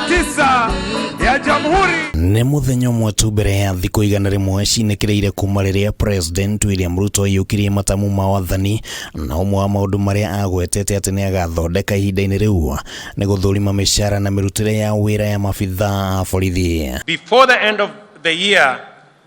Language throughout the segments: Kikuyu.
9 ya Jamhuri. Nĩ mũthenya ũmwe tu mbere ya thikũ 100 cinĩkĩrĩire kuma rĩrĩa President William Ruto aiyũkirie matamu ma wathani, na ũmwe wa maũndũ marĩa agwetete atĩ nĩ agathondeka ihinda-inĩ rĩu nĩ gũthũrima mĩcara na mĩrutĩre ya wĩra ya mabithaa a borithi. Before the end of the year,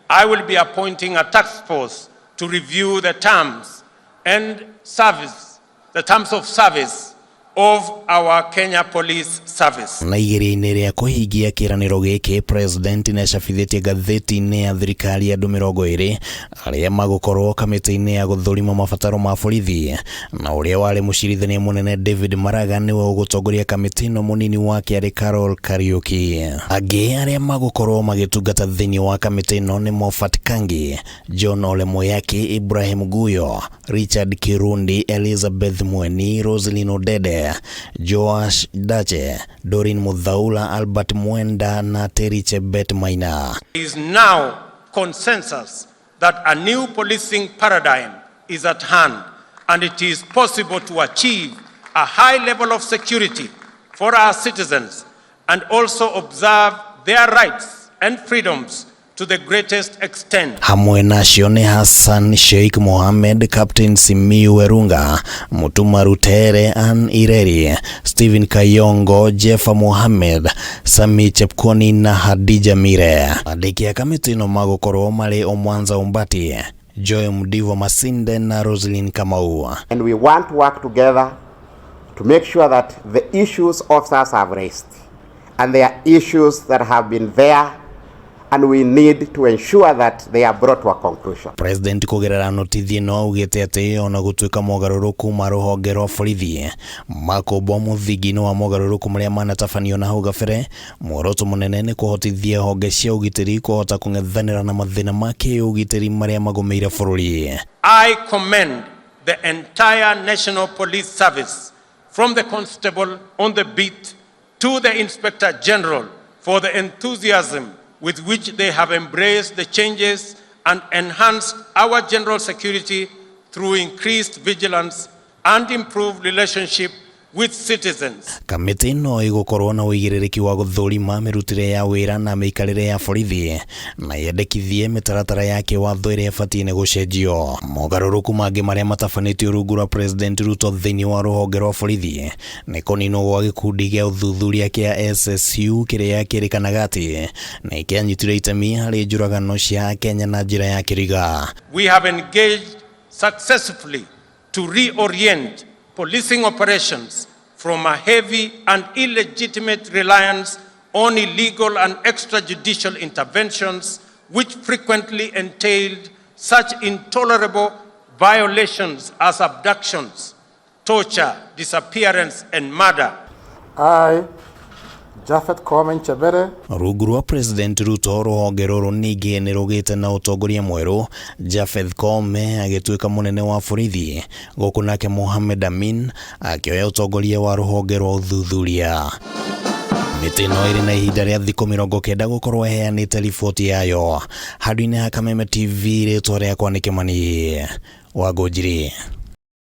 I will be appointing a task force to review the terms and service, the terms of service of our Kenya Police Service. Na igeria-inĩ rĩa kũhingia kĩĩranĩro gĩkĩ, President nĩ acabithĩtie ngathĩti-inĩ ya thirikari andũ 20 arĩa magũkorwo kamĩtĩ-inĩ ya gũthũrima mabataro ma borithi, na ũrĩa warĩ mũcirithania mũnene David Maraga nĩwe ũgũtongoria kamĩtĩ ĩno, mũnini wake arĩ Carol Kariuki. Angĩ arĩa magũkorwo magĩtungata thĩinĩ wa kamĩtĩ ĩno nĩ Moffat Kangi, John Ole Moyaki, Ibrahim Guyo, Richard Kirundi, Elizabeth Mweni, Roselyn Odede, Joash Dache, Dorin Muthaula, Albert Mwenda na Terry Chebet Maina. There is now consensus that a new policing paradigm is at hand and it is possible to achieve a high level of security for our citizens and also observe their rights and freedoms to the greatest extent. Hamwe nacio nĩ Hassan Sheikh Mohamed, Captain Simiyu Werunga, Mutuma Rutere, Ann Ireri, Stephen Kayongo, Jeffa Mohamed, Sami Chepkwony na Hadija Mire. Andĩki a kamĩtĩ ĩno magũkorwo marĩ Omwanza Ombati, Joy Mdivo Masinde na Roselyn Kamau. And we want to work together to make sure that the issues officers have raised, and they are issues that have been there, and we need to ensure that they are brought to a conclusion. President kũgerera notithi ĩno augĩte atĩ ona gũtuĩka mogarũrũku ma rũhonge rwa borithi makũmbwo mũthingi-inĩ wa mogarũrũku marĩa manatabanio na hau gabere, muoroto mũnene nĩ kũhotithia honge cia ũgitĩri kũhota kũng'ethanĩra na mathĩna ma kĩũgitĩri marĩa magũmĩire bũrũri. I commend the entire National Police Service, from the constable on the beat to the Inspector General, for the enthusiasm with which they have embraced the changes and enhanced our general security through increased vigilance and improved relationship with citizens. Kamĩtĩ ĩno ĩgũkorwo na ũigĩrĩrĩki wa gũthũrima mĩrutĩre ya wĩra na mĩikarĩre ya borithi na yendekithie mĩtaratara ya kĩwatho ĩrĩa ĩbatiĩ nĩ gũcenjio. Mogarũrũku mangĩ marĩa matabanĩtio rungu rwa President Ruto thĩinĩ wa rũhonge rwa borithi nĩ kũninwo gwa gĩkundi gĩa ũthuthuria kĩa SSU kĩrĩa kĩrĩkanaga atĩ nĩ kĩanyitire itemi harĩ njũragano cia Kenya na njĩra ya kĩriga. We have engaged successfully to reorient policing operations from a heavy and illegitimate reliance on illegal and extrajudicial interventions, which frequently entailed such intolerable violations as abductions, torture, disappearance, and murder. I, Japhet Koome Nchebere, Rungu rwa President Ruto, rũhonge rũrũ ningĩ nĩ rũgĩte na ũtongoria mwerũ, Japheth Koome agĩtuĩka mũnene wa borithi, gũkũ nake Mohamed Amin akĩoya ũtongoria wa rũhonge rwa ũthuthuria. Mĩtĩ ĩno ĩrĩ na ihinda rĩa thikũ 90 gũkorwo ĩheanĩte riboti yayo. Handũ-inĩ ha Kameme TV, rĩtwa rĩakwa nĩ Kĩmani Wangũnjiri.